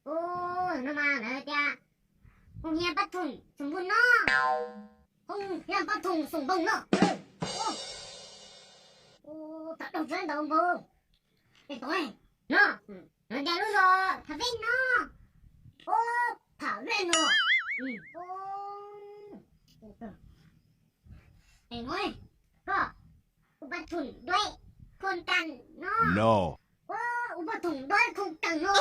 Ua, no mas lawv tias, hoo hia pab thoom xoom npoog no, hoo hia pab thoom xoom npoog no. Tham daug txawv ntau npaum. Es tod no, no cas lub zos Tham Vej no, ua, Tham Vej no. Es no, koj, ua pab thoom duab khoo kas no, ua, ua pab thoom duab khoo kas no.